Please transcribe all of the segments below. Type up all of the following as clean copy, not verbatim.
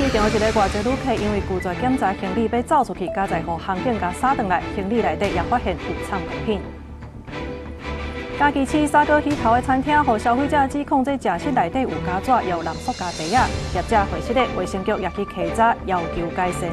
機場一个外籍旅客因為拒絕檢查行李，欲走出去，佳哉予航警共捎轉來，行李內底也發現有藏毒品。嘉義市三哥魚頭的餐廳，予消費者指控這食食內底有膠紙，也有人塑膠袋仔。業者回實咧，衛生局也去稽查，要求改善。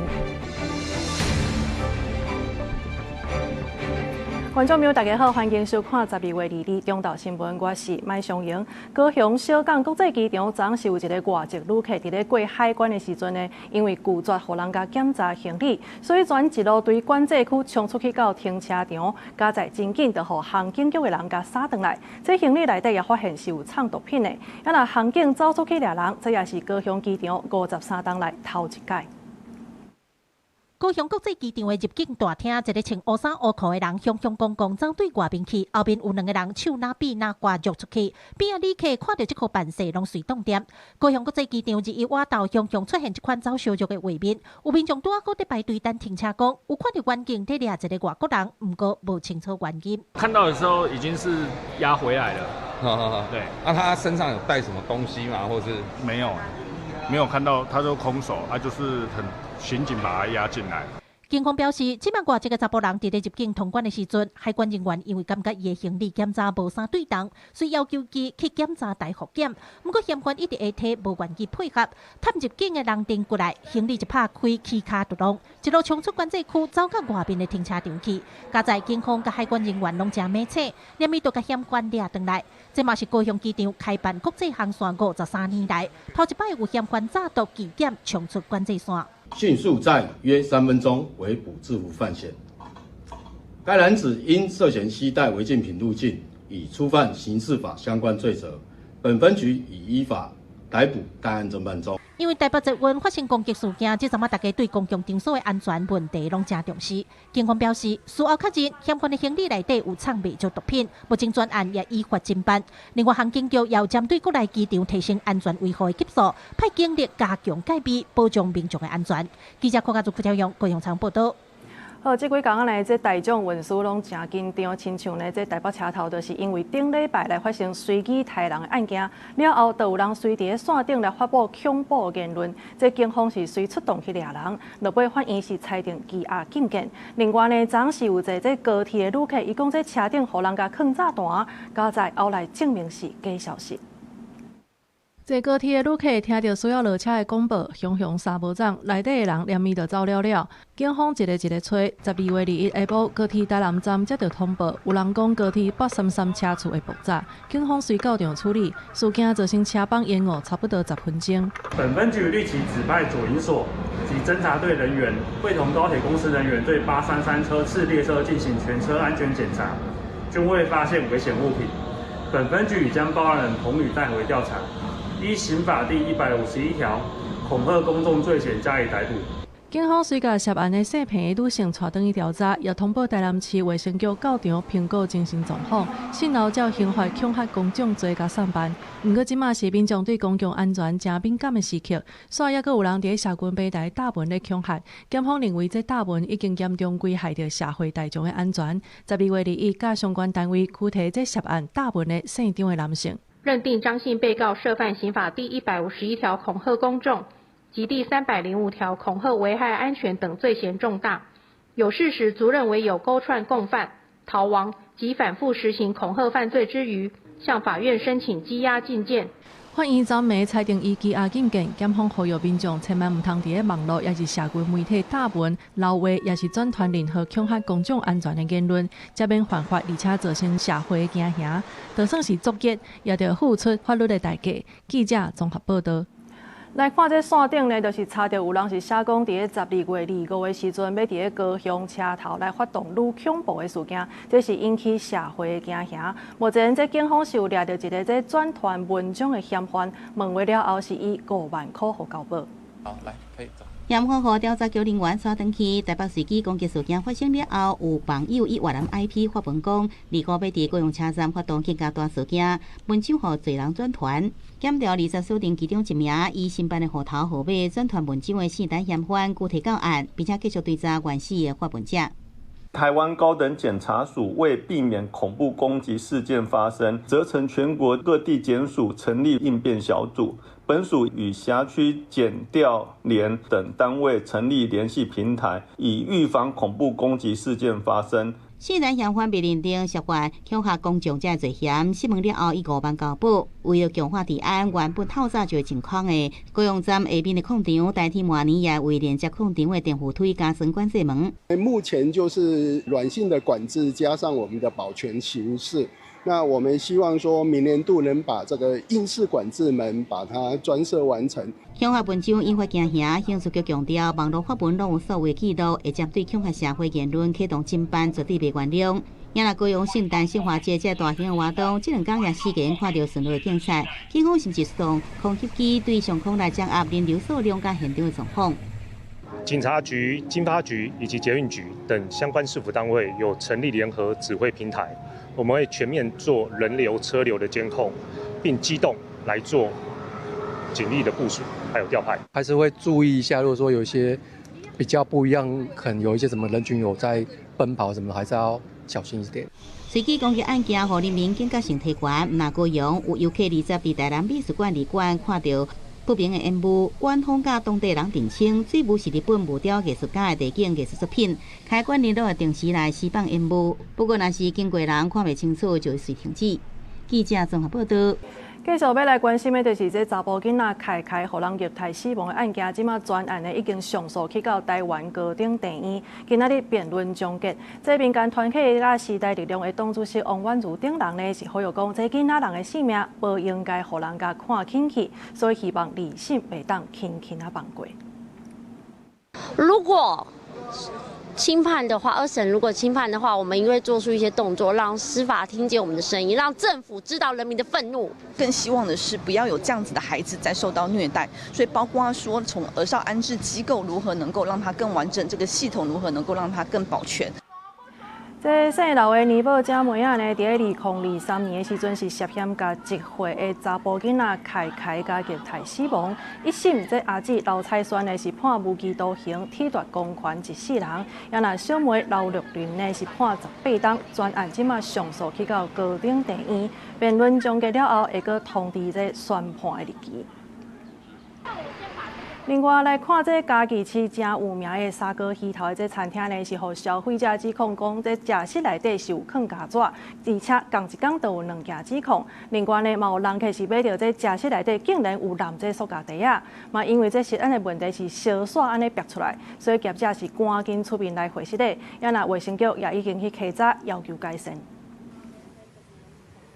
觀眾朋友，大家好，歡迎收看12月22中晝新聞，我是麥尚瑩。高雄小港國際機場昨是有一个外籍旅客佇咧過海關的時陣呢，因為拒絕予人共檢查行李，所以全一路對管制區衝出去到停車場，佳哉真緊就予航警局的人共捎轉來。這行李內底也發現是有藏毒品的，啊若航警走出去掠人，這也是高雄機場53冬來頭一擺。高雄國際機場的入境大廳，一个穿烏衫烏褲的人，雄雄剛剛走對外面去，後面有兩个人手拿臂拿掛入出去，邊仔旅客看著這箍辦勢，攏隨動點。高雄國際機場21晚晝雄雄出現這款走燒肉的畫面，有民眾拄仔好佇排隊等停車，講有看著遠景佇掠一个外國人，毋過無清楚原因。看到的時候已經是押回來了。對。那他身上有帶什麼東西嗎？或是沒有，沒有看到，他就空手，他就是很。刑警把他押進來。警方表示，這擺外籍的查埔人佇咧入境通關的時陣，海關人員因為感覺伊的行李檢查無啥對當，所以要求伊去檢查台複檢。毋過嫌犯一直下體無願意配合，探入境的人頂過來，行李一拍開，起跤就弄，一路衝出管制區，走到外面的停車場去。佳哉警方佮海關人員攏誠猛醒，連伊都共嫌犯掠轉來。這嘛是高雄機場開辦國際航線53年來，頭一擺有嫌犯詐毒拒檢衝出管制線。迅速在約3分鐘圍捕制服犯嫌。該男子因涉嫌攜帶違禁品入境，已觸犯刑事法相關罪責。本分局已依法逮捕該案偵辦中。因為台北捷運發生攻擊事件，這陣仔大家對公共場所的安全問題攏誠重視。警方表示，事後確認嫌犯的行李內底有藏袂少毒品，目前專案也依法偵辦。另外，航警局也有針對國內機場提升安全維護的級數，派警力加強戒備，保障民眾的安全。記者郭家祖、郭超勇、高雄場報道。好，這幾工呢，這大眾運輸攏誠緊張，親像呢，這台北車頭就是因為頂禮拜來發生隨機刣人的案件，了後就有人隨佇咧線頂來發布恐怖言論，這警方是隨出動去掠人，落尾法院是裁定羈押禁見。另外呢，昨是有一个這高鐵的旅客，伊講這車頂予人共囥炸彈，佳哉後來證明是假消息。坐高鐵的旅客聽著需要落車的廣播，雄雄三無長，內底的人連伊就走了了。警方一个一个揣。12月21下晡，高鐵台南站接著通報，有人講高鐵833車次會爆炸，警方隨到場處理，事件造成車班延誤差不多10分鐘。本分局立即指派左營所及偵查隊人員，會同高鐵公司人員對833車次列車進行全車安全檢查，均未發現危險物品。本分局已將報案人彭宇帶回調查。依刑法第151條恐嚇公眾罪嫌加以逮捕。警方隨共涉案的姓彭的女性帶轉去調查，也通報台南市衛生局到場評估精神狀況，訊後照刑法恐嚇公眾罪共送辦。毋過這馬是民眾對公共安全誠敏感的時刻，煞猶閣有人佇咧社群平台貼文咧恐嚇。檢方認為這貼文已經嚴重危害著社會大眾的安全。12月21，佮相關單位拘提這涉案貼文的姓張的男性。認定張姓被告涉犯刑法第151條恐嚇公眾及第305條恐嚇危害安全等罪嫌重大，有事實足認為有勾串共犯、逃亡及反覆實行恐嚇犯罪之虞，向法院申請羈押禁見。法院昨暝裁定伊羈押禁見，檢方呼籲民眾千萬毋通佇咧網路，抑是社群媒體貼文、留話，抑是轉傳任何恐嚇公眾安全的言論，才免犯法，而且造成社會驚嚇。就算是作孽，也著付出法律的代價。記者綜合報道。來看這線頂呢，就是查著有人是寫講，佇咧12月25的時陣，欲佇咧高雄車頭來發動愈恐怖的事件，這是引起社會的驚嚇。目前這警方是有掠著一个這轉傳文章的嫌犯，問話了後是以5萬箍予交保。好，來，可以走。嫌犯予調查局人員帶轉去台北隨機攻擊事件發生了後，有網友以越南 IP 發文講，25欲佇高雄車站發動更加大事件，文章予濟人轉傳。檢調20鎖定其中一名以新辦的戶頭號碼轉傳文章的姓陳嫌犯，具提到案，並且繼續追查原始的發文者。台灣高等檢察署為避免恐怖攻擊事件發生，責成全國各地檢署成立應變小組。本署與轄區檢調聯等單位成立聯繫平台，以預防恐怖攻擊事件發生。四人嫌犯被認定涉犯恐嚇公眾這罪嫌，審問了後以5萬交保。為了強化治安，原本透早就會清空的高雄站下面的礦場，代替明年也為連接礦場的電扶梯加裝管制門。目前就是軟性的管制，加上我們的保全形式。那我們希望說明年度能把這個硬式管制門把它裝設完成。恐嚇文章引發驚嚇，刑事局強調，網路發文攏有數位記錄，會針對恐嚇社會言論啟動偵辦，絕對袂原諒。也若高雄聖誕爍花節這大型的活動，這兩工也四個看著巡邏的警察，警方甚至出動空襲機對上空來掌握人流數量佮現場的狀況。警察局、經發局以及捷運局等相關市府單位有成立聯合指揮平台，我們會全面做人流、車流的監控，並機動來做警力的部署，還有調派。還是會注意一下，如果說有一些比較不一樣，可能有一些什麼人群有在奔跑什麼，還是要小心一點。隨機攻擊案件，予人民警覺性提懸。若高雄有遊客20佇台南美術館二館看著不明的煙霧，官方佮當地人澄清，水霧是日本木雕藝術家的地景藝術作品。開館日攏會定時來施放煙霧，不過若是經過人看袂清楚，就會隨停止。記者綜合報道。繼續欲來關心的，就是這查埔囡仔凱凱予人虐待死亡的案件，這馬全案呢已經上訴去到台灣高等地院，今仔日辯論終結。這民間團體佮時代力量的黨主席王婉如等人呢，是呼籲講，這囡仔人的性命無應該予人共看輕去，所以希望二審袂當輕輕仔放過。如果輕判的話，二審如果輕判的話，我們應該做出一些動作，讓司法聽見我們的聲音，讓政府知道人民的憤怒。更希望的是，不要有這樣子的孩子再受到虐待。所以，包括說從兒少安置機構如何能夠讓他更完整，這個系統如何能夠讓他更保全。這姓劉的尼寶姐妹仔呢，佇2023年的時陣是涉嫌共1歲的查埔囡仔凱凱共虐待死亡。一審這阿姊劉彩萱呢是判無期徒刑，褫奪公權一世人。也若小妹劉玉玲呢是判18冬，全案這馬上訴去到高等地院，辯論終結了後，會閣通知這宣判的日期。另外來看，這嘉義市誠有名的砂鍋魚頭的這餐廳呢，是予消費者指控講，這食食內底是有囥膠紙，而且仝一工就有兩件指控。另外呢，嘛有人客是買著這食食內底竟然有濫這塑膠袋仔，嘛因為這食安的問題是燒紲按呢爆出來，所以業者是趕緊出面來回釋的。也若衛生局也已經去稽查，要求改善。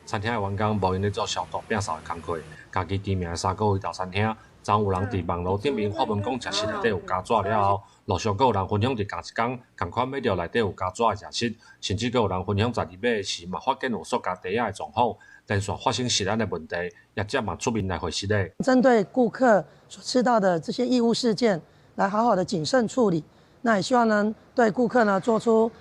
餐廳的員工無閒咧做消毒、摒掃的工課，嘉義知名的砂鍋魚頭餐廳。昨有人佇網路頂面發文講，食食內底有膠紙了後，陸續閣有人分享佇仝一工，仝款買著內底有膠紙的食食，甚至閣有人分享在佇買的時嘛發現有塑膠袋仔的狀況，連續發生食安的問題，業者嘛出面來回釋咧。針對顧客所吃到的這些異物事件，來好好的謹慎處理。那也希望呢，對顧客呢做出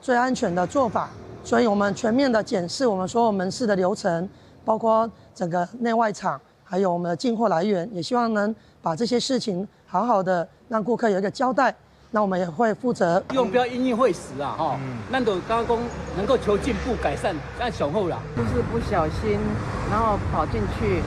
最安全的做法。所以我們全面的檢視我們所有門市的流程，包括整個內外場。還有我們的進貨來源，也希望能把這些事情好好的讓顧客有一個交代。那我們也會負責。用不要因噎廢食啊，吼，咱就感覺講能夠求進步改善，這樣上好啦。就是不小心，然後跑進去，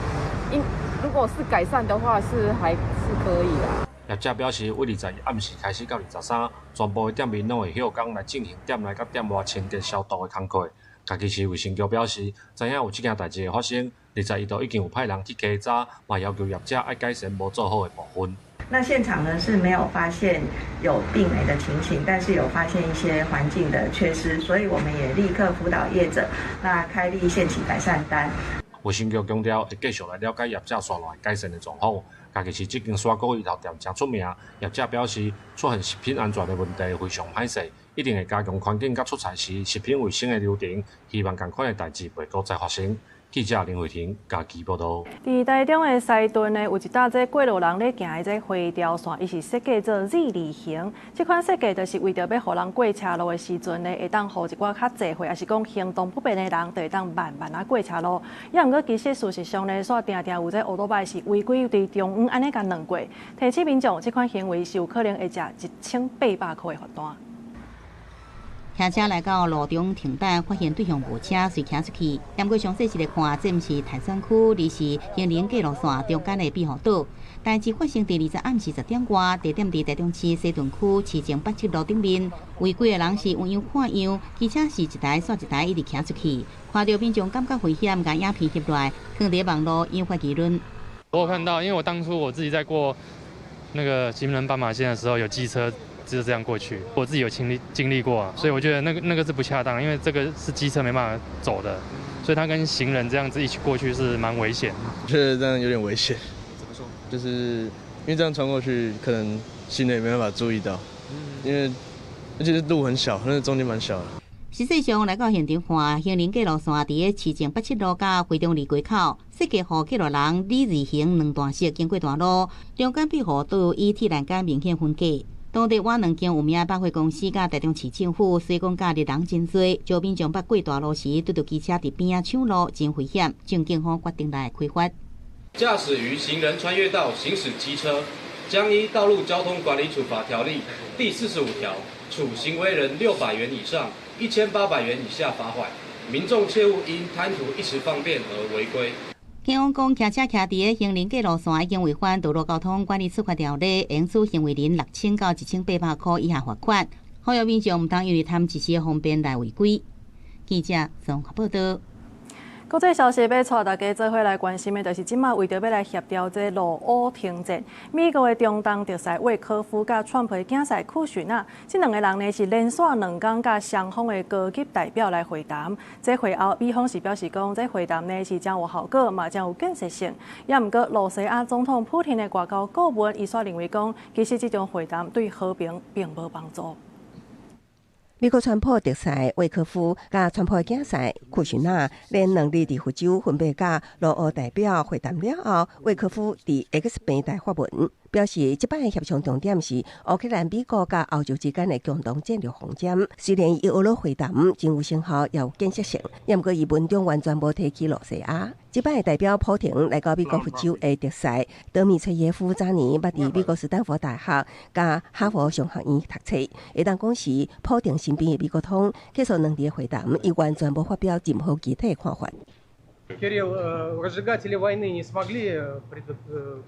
因如果是改善的話，是還是可以啦。業者表示，為21暗時開始到23，全部的店面攏會歇工來進行店內佮店外清潔消毒的工課。嘉義市衛生局表示，知影有這件代誌的發生，21都已經有派人去稽查，嘛要求業者愛改善無做好的部分。那現場呢是沒有發現有病媒的情形，但是有發現一些環境的缺失，所以我們也立刻輔導業者，那開立限期改善單。衛生局強調，會繼續來了解業者紲落來改善的狀況。嘉義市這間砂鍋魚頭店誠出名，業者表示出現食品安全的問題非常歹勢，一定會加強環境佮出菜時食品衛生的流程，希望仝款的代誌袂閣再發生。記者林慧婷嘉義報導。佇台中的西屯呢，有一搭這過路人咧行的這灰條線，伊是設計做 Z 字形。這款設計就是為著欲予人過車路的時陣呢，會當予一寡較濟歲，抑是講行動不便的人，就會當慢慢仔過車路。也毋過其實事實上呢，煞定定有這歐多拜是違規佇中央按呢共攏過。提醒民眾，這款行為是有可能會食1800箍的罰單。騎車來到路中停等，發現對向無車，遂騎出去。毋過詳細一來看，這毋是泰山區，而是行人過路線中間的避雨島。代誌發生佇20暗時10點外，地點佇台中市西屯區市政八七路頂面。違規的人是有樣看樣，機車是一台煞一台一直騎出去，看著民眾感覺危險，共影片翕落來，放佇網路引發議論。我有看到，因為我當初我自己在過那個行人斑馬線的時候，有機車就是這樣過去，我自己有經歷過啊，所以我覺得那個是不恰當，因為這個是機車沒辦法走的，所以他跟行人這樣子一起過去是蠻危險。覺得這樣有點危險。怎麼說？就是因為這樣穿過去，可能行人也沒辦法注意到，因為而且路很小，那個中間蠻小的。實際上來到現場看，行人過路線佇个市政八七路佮回中里街口，設計予過路人李字形兩段式經過大路，中間庇護島以鐵欄杆明顯分隔。當地倚兩間有名百貨公司佮台中市政府，雖講假日人真濟，招民眾捌過大路時，拄著機車佇邊仔搶路，真危險。經警方決定來開罰。駕駛於行人穿越道行駛機車，將依《道路交通管理處罰條例》第45條，處行為人600元以上1800元以下罰款。民眾切勿因貪圖一時方便而違規。警方講，騎車騎佇个行人過路線已經違反道路交通管理處罰條例，應處行為人6000到1800箍以下罰款。呼籲民眾毋通因為貪一時的方便來違規。記者綜合報道。國際消息欲帶大家做伙來關心的，就是這馬為著欲來協調這俄烏停戰，美國的中東特使魏科夫佮川普的囝婿庫許納，這兩个人呢是連續兩工佮雙方的高級代表來會談。這會後，美方是表示講，這會談呢是真有效果，嘛真有建設性。也毋過，露西亞總統普廷的外交顧問伊煞認為講，其實這場會談對和平並無幫助。美國川普特使魏科夫佮川普的囝婿庫許納連兩日佇佛州分別佮俄烏代表會談了後，魏科夫佇 X 平台發文，表示這擺協商重點是烏克蘭、美國佮歐洲之間的共同戰略方針。雖然伊俄羅會談真有成效，也有建設性，也毋過伊文中完全無提起露西亞。這擺代表普廷來到美國佛州的特使德米崔耶夫早年捌佇美國斯坦福大學佮哈佛商學院讀冊，會當講是普廷身邊的美國通。結束兩日的會談，伊完全無發表任何具體的看法。 Кирилл, разжигатели войны не смогли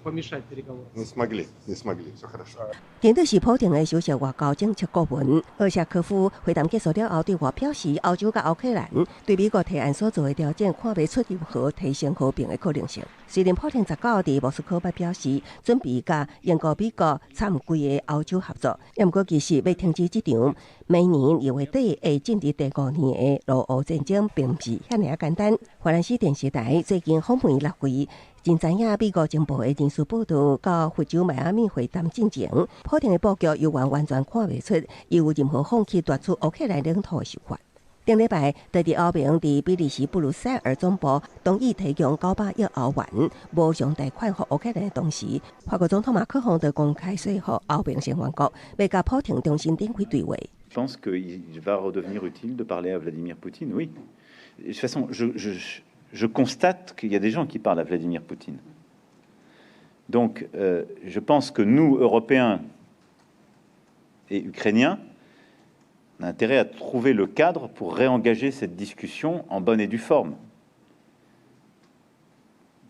помешать переговорам? Не смогли, не смогли, все хорошо. 顛倒是普廷的首席外交政策顧問奧謝科夫會談結束了後，對外表示，歐洲佮烏克蘭對美國提案所做的調整，看袂出任何提升和平的可能性。雖然普廷19佇莫斯科捌表示，準備佮英國、美國參幾个歐洲合作，也毋過其實欲停止這場明年2月底會進入第五年的俄烏戰爭，並毋是遐爾簡單。法蘭西電視台最近訪問六位真知影美國情報的人士報道，到佛州邁阿密會談進前，普廷的布局猶原完全看袂出，伊有任何放棄奪取烏克蘭領土的想法。頂禮拜，佇歐盟佇比利時布魯塞爾總部同意提供900億歐元無償貸款予烏克蘭的同時，法國總統馬克宏就公開說服歐盟成員國，欲佮普廷重新展開對話。 Je pense qu'il va redevenir utile de parler à Vladimir Poutine, oui. De toute façon, je constate qu'il y a des gens qui parlent à Vladimir Poutine. Donc, je pense que nous, Européens et Ukrainiens, on a intérêt à trouver le cadre pour réengager cette discussion en bonne et due forme.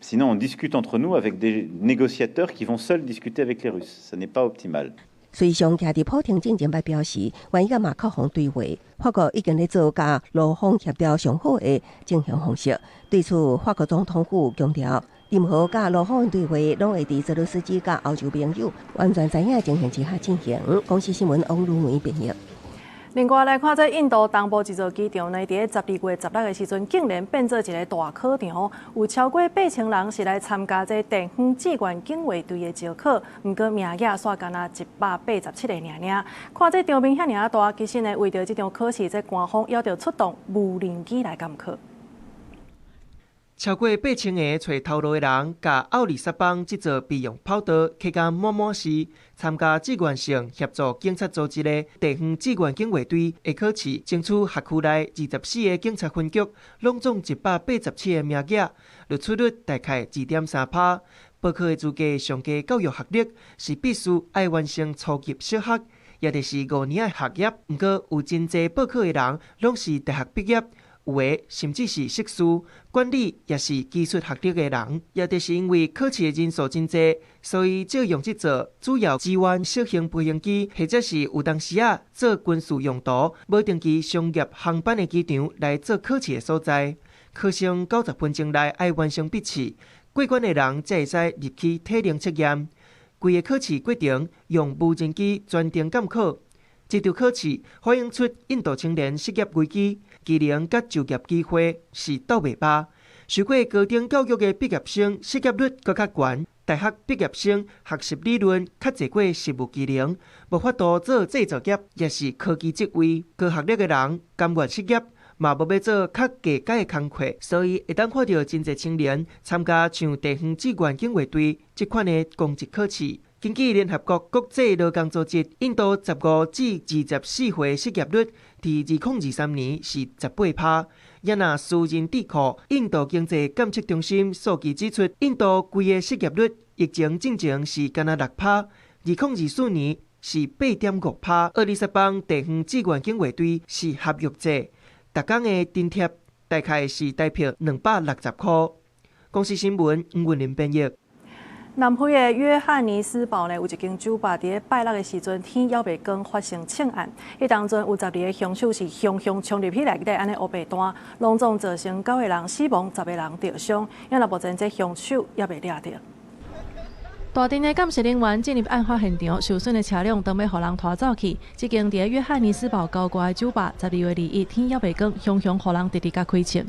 Sinon, on discute entre nous avec des négociateurs qui vont seuls discuter avec les Russes. Ce n'est pas optimal. 隨上徛佇普廷進前捌表示，願意佮馬克宏對話，法國已經咧做佮俄方協調上好的進行方式。對此，法國總統府強調，任何佮俄方的對話，攏會佇澤倫斯基佮歐洲盟友完全知影的情形之下進行。公視新聞王如梅編譯。另外來看，這印度東部一座機場呢，佇咧12月16的時陣，竟然變做一个大考場，有超過8000人是來參加這地方志願警衛隊的招考，毋過名額煞干焦187個爾爾。看這場面遐爾大，其實呢，為著這場考試，這官方猶著出動無人機來監考。超過8000个揣頭路的人，共奧里薩邦這座備用跑道客甲滿滿是，參加志願性協助警察組織的地方志願警衛隊的考試，爭取轄區內24个警察分局，攏總187个名額，錄取率大概2.3趴。報考的資格上低教育學歷是必須愛完成初級小學，也就是5年的學業。毋過有真濟報考的人，攏是大學畢業，有的甚至是碩士、管理抑是技術學歷的人。也就是因為考試的人數真濟，所以借用這座主要支援小型飛行機，或者是有當時仔做軍事用途、無定期商業航班的機場來做考試的所在。考生90分鐘內愛完成筆試，過關的人才會使入去體能測驗。規个考試過程用無人機全程監考。這場考試反映出印度青年失業危機，技能佮就業機會是鬥袂飽。受過高等教育的畢業生失業率閣較懸，大學畢業生學習理論較濟過實務技能，無法度做製造業，抑是科技職位。高學歷的人甘願失業，嘛無欲做較低階的工課，所以會當看著真濟青年參加像地方志願警衛隊這款的公職考試。根據聯合國國際勞工組織，印度15至24歲失業率佇2023年是18趴。也若私人智庫印度經濟監測中心數據指出，印度規個失業率疫情進前是干焦6趴，2024年是8.5趴。奧里薩邦地方志願警衛隊是合約制，逐工的津貼大概是台幣260箍。公視新聞吳雲林編譯。南非的約翰尼斯堡呢，有一間酒吧，佇咧拜六的時陣，天猶未光發生槍案。彼當陣有12個兇手是雄雄衝入去內底，按呢烏白彈，攏總造成九個人死亡，10個人著傷。因為目前這兇手猶未掠著。大陣的鑑識人員進入案發現場，受損的車輛當欲予人拖走去。這間佇約翰尼斯堡郊外的酒吧，12月21天猶未光，雄雄予人直直共開槍。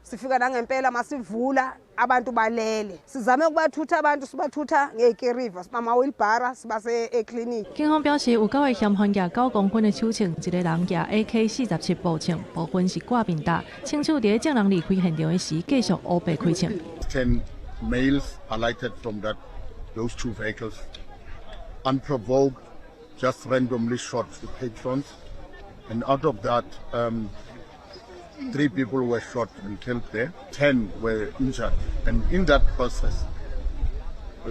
Sifika nangempela masivula abantu balele sizame ukubathutha abantu sibathutha ngey'kiriva sibama-wheelbarrow sibase ekliniki. 警方表示，有九個嫌犯舉9公分的手槍，一個人舉 AK-47步槍，部分是掛面罩。槍手佇眾人離開現場的時，繼續烏白開槍。 10 males alighted from those two vehicles, unprovoked, just randomly shot the patrons, and out of that, three people were shot and killed there. 10 were injured, and in that process,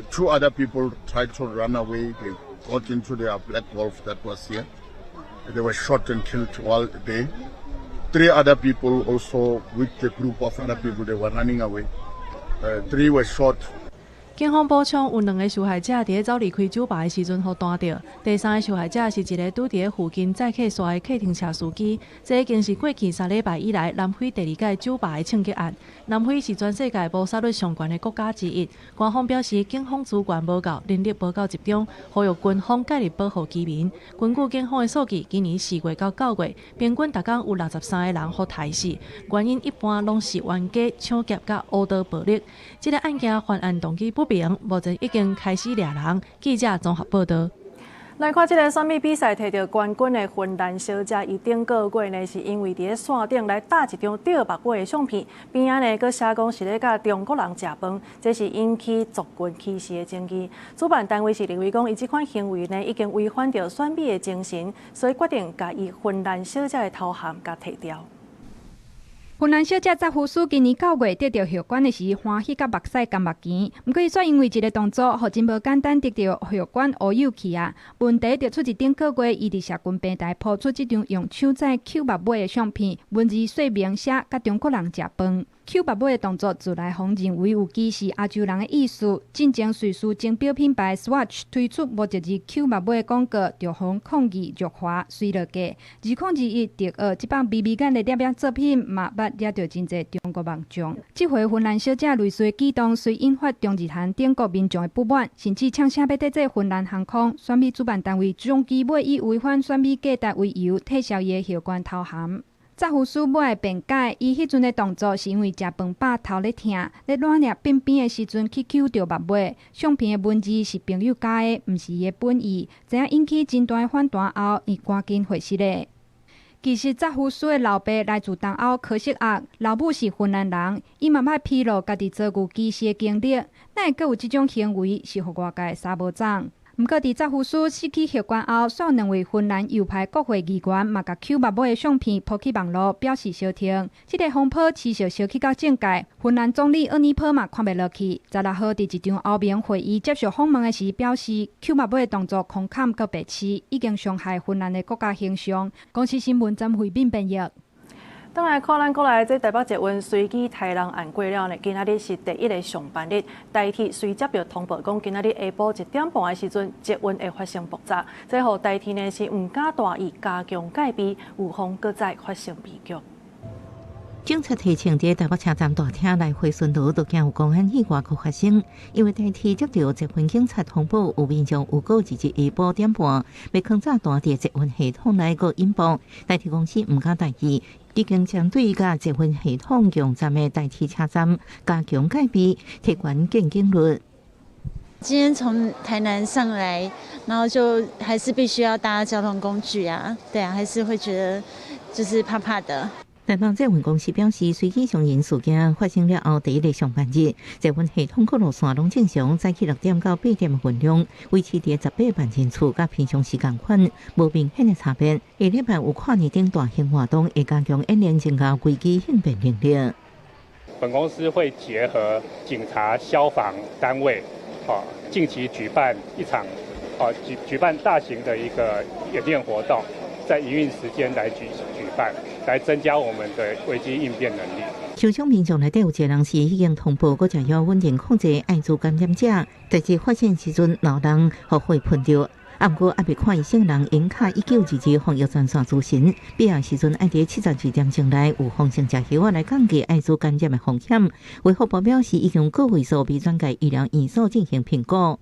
two other people tried to run away. They got into their black Golf that was here. They were shot and killed while there. Three other people also, with the group of other people, they were running away. Three were shot. 警方補充，有兩个受害者佇咧走離開酒吧的時陣予彈著，第三个受害者是一个拄佇咧附近載客徙的客停車司機。這已經是過去3禮拜以來南非第二個酒吧的槍擊案。南非是全世界謀殺率上懸的國家之一。官方表示，警方資源無夠，人力無夠集中，呼籲軍方介入保護居民。根據警方的數據，今年4月到9月，平均逐工有63個人予刣死，原因一般攏是冤家、搶劫佮烏刀暴力。這个案件犯案動機不明，目前已經開始掠人。記者綜合報道。來看這个選美比賽摕著冠軍的芬蘭小姐，伊頂個月呢是因為佇咧線頂來貼一張吊目尾的相片，邊仔呢閣寫講是咧佮中國人食飯，這是引起族群歧視的爭議。主辦單位是認為講，伊這款行為呢已經違反著選美的精神，所以決定共伊芬蘭小姐的頭銜共提掉。芬蘭小姐扎夫斯今年9月得著後冠的時，歡喜甲目屎乾目墘。毋過，伊煞因為一个動作，予真無簡單得著後冠烏有去啊！問題就出自頂個月，伊佇社群平台 po 出這張用手指抾目尾的相片，文字說明寫佮中國人食飯。抾目尾的動作自來予認為有歧視亞洲人的意思。進前瑞士鐘錶品牌 Swatch 推出無一字抾目尾的廣告，就予抗議辱華隨落架。2021特奧這擺眯眯眼的攝影作品嘛，捌惹著真濟中國網眾。這回芬蘭小姐類似的舉動，雖引發中日韓等國民眾的不滿，甚至嗆聲欲抵制芬蘭航空。選美主辦單位終其尾以違反選美價值為由，撤銷伊的後冠頭銜。扎夫斯尾辯解，伊彼陣的動作是因為食飯飽頭咧疼，咧軟膩便便的時陣去抾著目尾。相片的文字是朋友加的，毋是伊的本意。知影引起真大的反彈後，伊趕緊回實咧。其實扎夫斯的老爸來自東歐科索沃，老母是芬蘭人，伊嘛捌披露家己遭遇歧視的經歷，哪會閣有這種行為，是予外界三無總。毋過佇扎夫斯失去血管後，煞兩位芬蘭右派國會議員嘛共搝目尾的相片 po 去網路，表示相挺。這个風波持續燒起到政界，芬蘭總理奧尼波嘛看袂落去。16號佇一場歐盟會議接受訪問的時表示，搝目尾的動作空坎閣白痴，已經傷害芬蘭的國家形象。公視新聞曾慧敏編譯。轉來看咱國內這台北捷運隨機刣人案過了呢，今仔日是第一个上班日。台鐵隨接著通報講，今仔日下晡1點半的時陣，捷運會發生爆炸，這予台鐵呢是毋敢大意，加強戒備，有防閣再發生悲劇。警察提醒，佇台北車站大廳來回巡邏，都驚有公安意外閣發生。因為台鐵接著捷運警察通報，有民眾預告二日下晡點半，欲囥炸彈佇捷運系統內閣引爆。台鐵公司毋敢大意，已經針對佮捷運系統共站的台鐵車站加強戒備，提懸建警率。今天從台南上來，然後就還是必須要搭交通工具啊，對啊，還是會覺得就是怕怕的。台北捷運公司表示，隨機傷人事件發生了後，第一个上班日，捷運系統各路線攏正常，早起6點到8點的運量維持佇18萬人次，佮平常時仝款，無明顯的差別。下禮拜有跨年等大型活動，會加強演練，增加危機應變能力。本公司會結合警察、消防單位，近期舉辦一場，舉辦大型的一個演練活動，在營運時間來舉辦，來增加我們的危機應變能力。受傷民眾內底有一個人是已經通報，閣食藥穩定控制艾滋感染者，在這發現時陣，老人予火噴著。啊，毋過猶未看醫生人應敲1922防疫專線諮詢，必要時陣愛佇72點鐘內有風險食藥來降低艾滋感染的風險。衛福部表示，已經個位數被轉介醫療院所進行評估。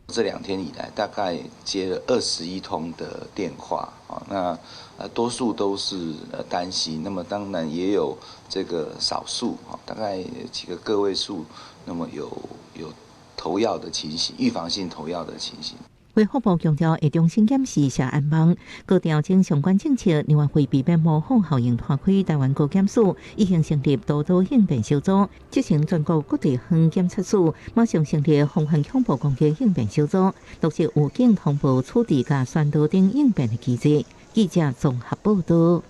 這2天以來，大概接了21通的電話，啊，那多數都是擔心，那麼當然也有這個少數，大概幾個個位數，那麼有投藥的情形，預防性投藥的情形。衛福部強調，會重新檢視社安網，閣調整相關政策，另外為避免模仿效應拖開，台灣高檢署已經成立督導應變小組，執行全國各地方檢察署馬上成立防範恐怖攻擊應變小組，落實預警通報處置佮宣導等應變的機制。記者綜合報導。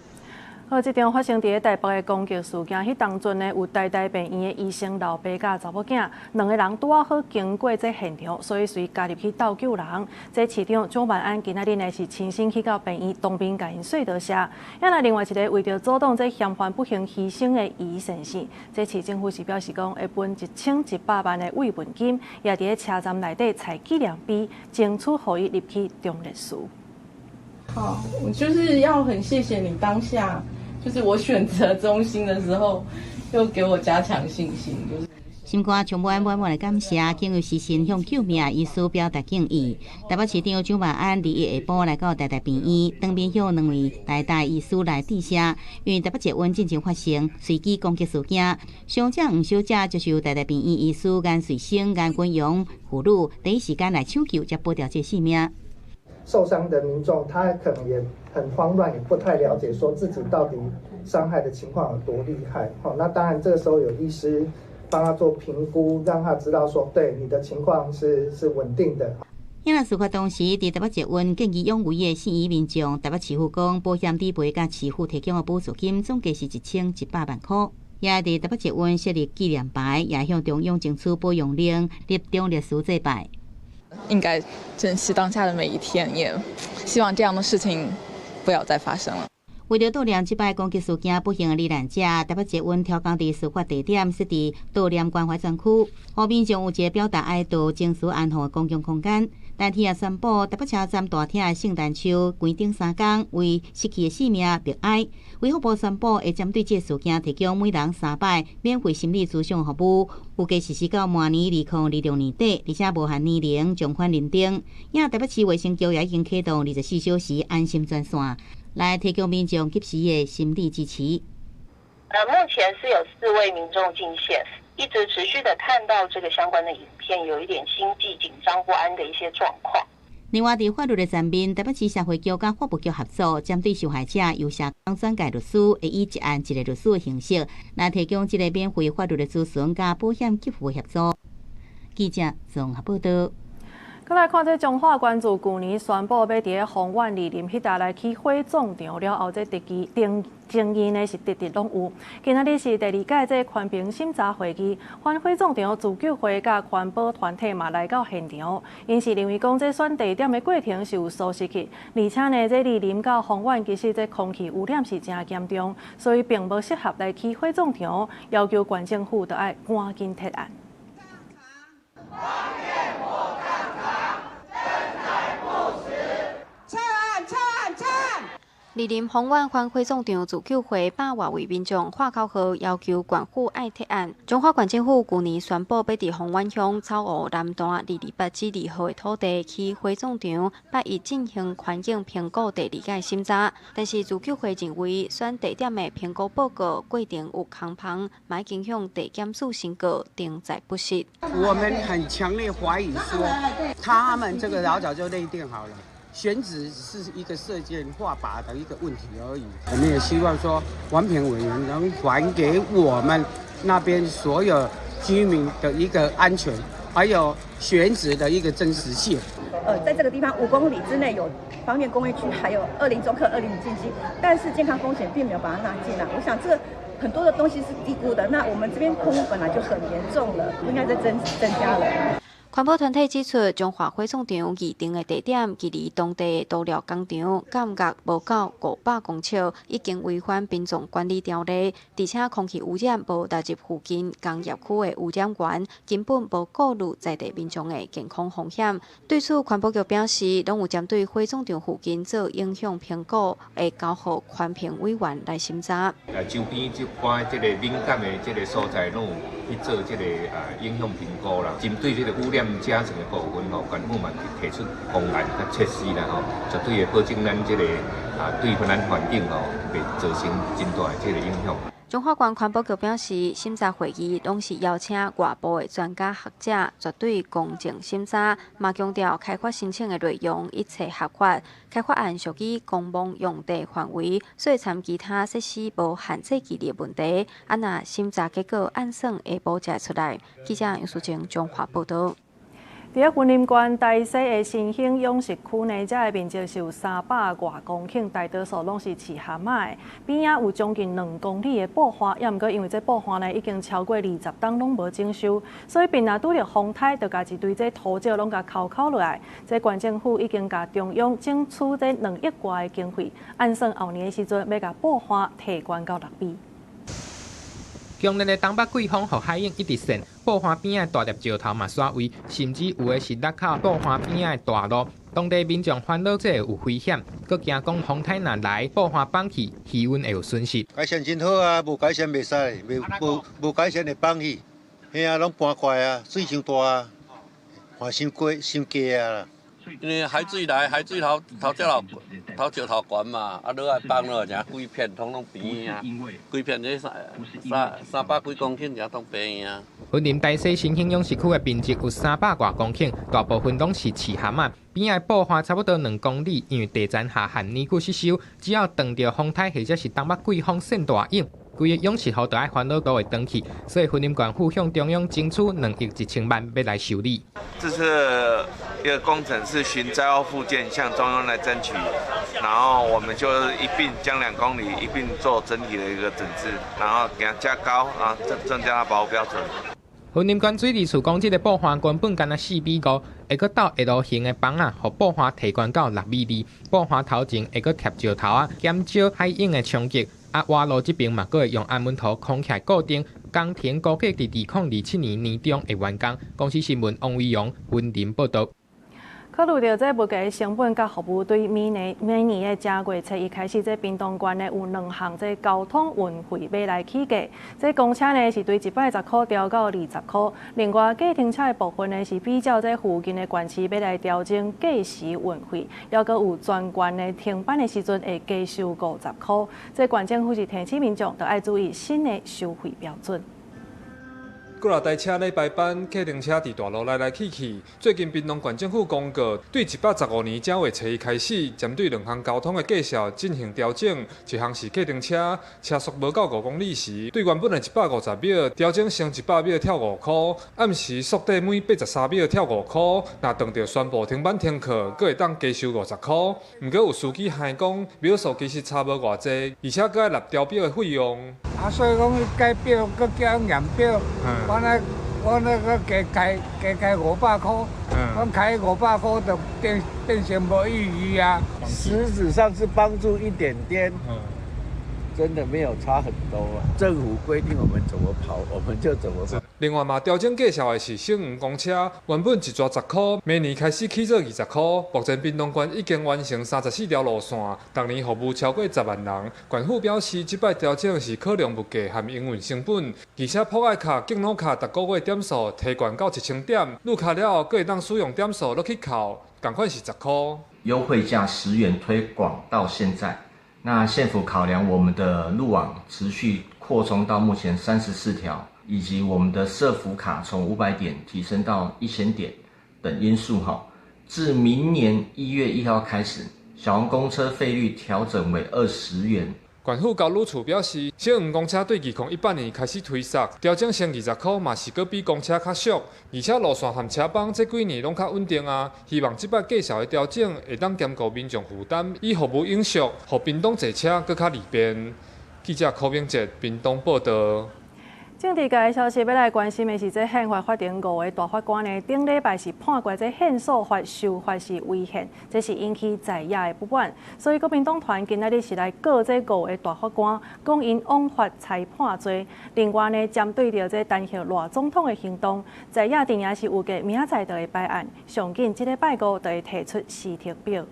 好，這場發生佇台北的攻擊事件，彼當陣呢，有台大病院的醫生老爸佮查某囝，兩个人拄仔好經過這現場，所以隨加入去鬥救人。這市長蔣萬安今仔日呢是親身去到病院當面共𪜶說多謝。啊，那另外一个為著阻擋這嫌犯不幸犧牲的余先生，這市政府是表示講會分1100萬的慰問金，也佇咧車站內底採紀念碑，爭取予伊入去忠烈祠。好，我就是要很謝謝你當下。就是我選擇中心的時候，又給我加強信心。就是心肝充滿滿滿的感謝，經由時身向救命醫師表達敬意。台北市長蔣萬安21下晡來到台大病院，當面向兩位台大醫師來致謝。因為台北捷運進前發生隨機攻擊事件，傷者黃小姐就是由台大病院醫師顏瑞生、顏君陽父女第一時間來搶救，才保著這性命。受傷的民眾，他可能也很慌亂，也不太了解說自己到底傷害的情況有多厲害。好，那當然這個時候有醫師幫他做評估，讓他知道說，對你的情況是穩定的。遐事發當時，佇台北捷運見義勇為的四名民眾，台北市府講保險理賠佮市府提供的補助金總計是1100萬塊。也佇台北捷運設立紀念牌，也向中央爭取保養令立忠烈祠祭拜。應該珍惜當下的每一天，也希望這樣的事情不要再發生了。為著悼念這擺攻擊事件不幸的罹難者，台北捷運調工佇事發地點設置悼念關懷專區，予民眾有一个表達哀悼、情緒安放的公共空間。台鐵也宣布，台北車站大廳的聖誕樹關燈3工，為失去的性命默哀。衛福部宣布，會針對這个事件提供每人三擺免費心理諮詢服務，預計實施到明年2026年底，而且無限年齡從寬認定。也台北市衛生局也已經啟動24小時安心專線，來提供民眾及時的心理支持。目前是有四位民眾進線，一直持續的看到這個相關的影片，有一點心悸、緊張不安的一些狀況。另外，佇法律的層面，台北市社會局佮法務局合作，針對受害者由社工轉介律師，會以一案一个律師的形式來提供這个免費法律的諮詢佮保險給付協助。記者綜合報導。閣來看這彰化縣自舊年宣布欲佇咧豐原二林彼搭來起火葬場了後，這爭議爭議呢是直直攏有。今仔日是第二屆這環評審查會議，反火葬場自救會佮環保團體嘛來到現場，𪜶是認為講這選地點的過程是有疏失去，而且呢，這二林到豐原其實這空氣污染是誠嚴重，所以並無適合來起火葬場，要求縣政府著愛趕緊撤案。二林豐原反火葬場自救會百外位民眾喊口號，要求縣府愛撤案。彰化縣政府舊年宣布，欲佇豐原鄉草湖南段228之2號的土地起火葬場，拜一進行環境評估第二屆審查。但是自救會認為，選地點的評估報告過程有空縫，嘛已經向地檢署申告，定在不實。我們很強烈懷疑說，他們這個老早就內定好了。選址是一個射箭畫靶的一個問題而已。我們也希望說，環評委員能還給我們那邊所有居民的一個安全，還有選址的一個真實性。在這個地方5公里之內有芳苑工業區，還有二林中科、二林經濟，但是健康風險並沒有把它納進來。我想這個很多的東西是低估的。那我們這邊空污本來就很嚴重了，不應該再增加了。環保團體指出，彰化火葬場擬定的地點距離當地的塗料工廠間隔無到500公尺，已經違反殯葬管理條例，而且空氣污染無納入附近工業區的污染源，根本無顧慮在地民眾的健康風險。對此，環保局表示，攏有針對火葬場附近做影響評估，會交予環評委員來審查。周邊這寡這个敏感的這个所在，攏有去做這个影響評估啦。針對這个污染甲醇的部分吼，縣府嘛提出方案佮設施啦吼，絕對會保證咱這个對咱環境吼袂造成真大的這个影響。彰化縣環保局表示，審查會議攏是邀請外部的專家學者，絕對公正審查，嘛強調開發申請的內容一切合法。開發案屬於公墓用地範圍，所以參其他設施無限制距離的問題。啊，若審查結果按算下晡才會出來。記者楊淑晶彰化報導。佇咧雲林縣大溪的新興養殖區呢，遮的面積是有300外公頃，大多數攏是飼蚶仔的。邊仔有將近2公里的布岸，猶毋過因為這布岸呢已經超過20冬攏無整修，所以邊仔拄著風颱，就共一堆這土石攏共摳摳落來。這縣政府已經共中央爭取這2億外的經費，按算後年的時陣欲共布岸提懸到6米。強烈的東北季風予海湧一直扇，布岸邊仔大粒石頭嘛徙位，甚至有的是落靠布岸邊仔的大路。當地民眾煩惱這會有危險，閣驚講風颱若來，布岸崩去，漁運會有損失。改善真好啊，無改善袂使，袂無無改善會崩去，嘿啊，攏搬過來啊，水傷大啊，岸傷高傷低啊。因為海水來，海水頭頭石頭頭石頭懸嘛，啊落來崩落來，成規片統攏平啊，規片這三百幾公頃才攏平啊。雲林大溪新興養殖區的面積有300外公頃，大部分攏是飼蚶仔。邊仔布岸差不多2公里，因為地層下陷年久失修，只要撞著風颱或者是東北季風扇大湧，規个養殖戶都愛煩惱都會斷去，所以雲林縣府向中央爭取2億1千萬欲來修理。這次一個工程是循災後復建向中央來爭取，然後我們就一併將2公里一併做整體的一個整治，然後給它加高，然後增加保護標準。雲林縣水利署講，這个布岸根本干焦4米5，會閣鬥 L 型的枋仔，予布岸提懸到6米2，布岸頭前會閣疊石頭仔，減少海湧的衝擊。啊，挖路這邊嘛，閣會用安穩土框起來固定。工程估計佇2027年年中會完工。公視新聞王維陽雲林報導。考慮著這物價成本佮服務，對明年明年的正月初一開始，這屏東縣呢有兩項這交通運費欲來起價。這公車呢是對一擺10箍調到20箍，另外計程車的部分呢是比照這附近的縣市欲來調整計時運費，猶閣有全縣的停班的時陣會加收50箍。這縣政府是提醒民眾，著愛注意新的收費標準。幾若台車咧排班，客停車佇大路來來去去。最近屏東縣政府公告，對115年正月初一開始，針對兩項交通的價數進行調整。一項是客停車，車速無夠5公里時，對原本的150秒調整成100秒跳5箍；暗時速短每83秒跳5箍。若撞著宣布停班停課，閣會當加收50箍。毋過有司機還講，秒數其實差無偌濟，而且閣愛納調表的費用。啊，所以講改表閣叫驗表。我那個加開加開500箍，我開500箍就變變成無意義啊。實質上是幫助一點點，真的沒有差很多啊。政府規定我們怎麼跑，我們就怎麼跑。另外嘛，調整價數的是省園公車，原本一逝10箍，明年開始起做20箍。目前屏東縣已經完成34條路線，逐年服務超過10萬人。縣府表示，這擺調整是考量物價和營運成本，而且普愛卡、敬老卡逐個月點數提懸到1000點，入卡了後，閣會當使用點數落去扣，仝款是10箍。優惠價10元推廣到現在，那縣府考量我們的路網持續擴充到目前34條。以及我們的社福卡從500點提升到1000點等因素哈，自明年1月1號開始，小黃公車費率調整為20元。縣府交旅處表示，小黃公車對2018年開始推俗，調整成20箍嘛是閣比公車較俗，而且路線和車班這幾年攏較穩定啊。希望這擺價數的調整會當兼顧民眾負擔，以服務永續，予屏東坐車閣較利便。記者柯明哲屏東報導。政治界的消息，欲來關心的是，這憲法法庭五个大法官呢，頂禮拜是判決這憲訴法修法是違憲，這是引起在野的不滿。所以國民黨團今仔日是來告這五个大法官，講𪜶枉法裁判罪。另外呢，針對著這彈劾賴總統的行動，在野陣營是預計明仔載就會排案，上緊這禮拜五就會提出時程表。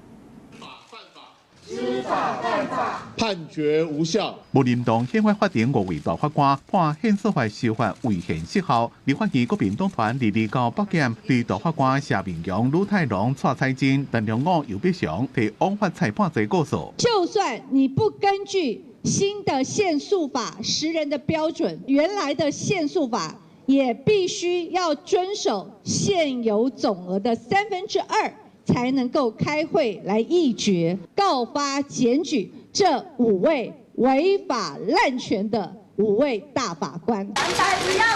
知法犯法，判決無效。武林黨憲法法庭五位大法官判憲訴法修法違憲失效。立法院國民黨團22九北檢對大法官謝銘洋、呂泰龍、蔡彩珍、陳良武、游必祥提枉法裁判罪告訴。就算你不根據新的憲訴法10人的標準，原來的憲訴法也必須要遵守現有總額的2/3。才能夠開會來議決告發檢舉這五位違法濫權的五位大法官。藍白不要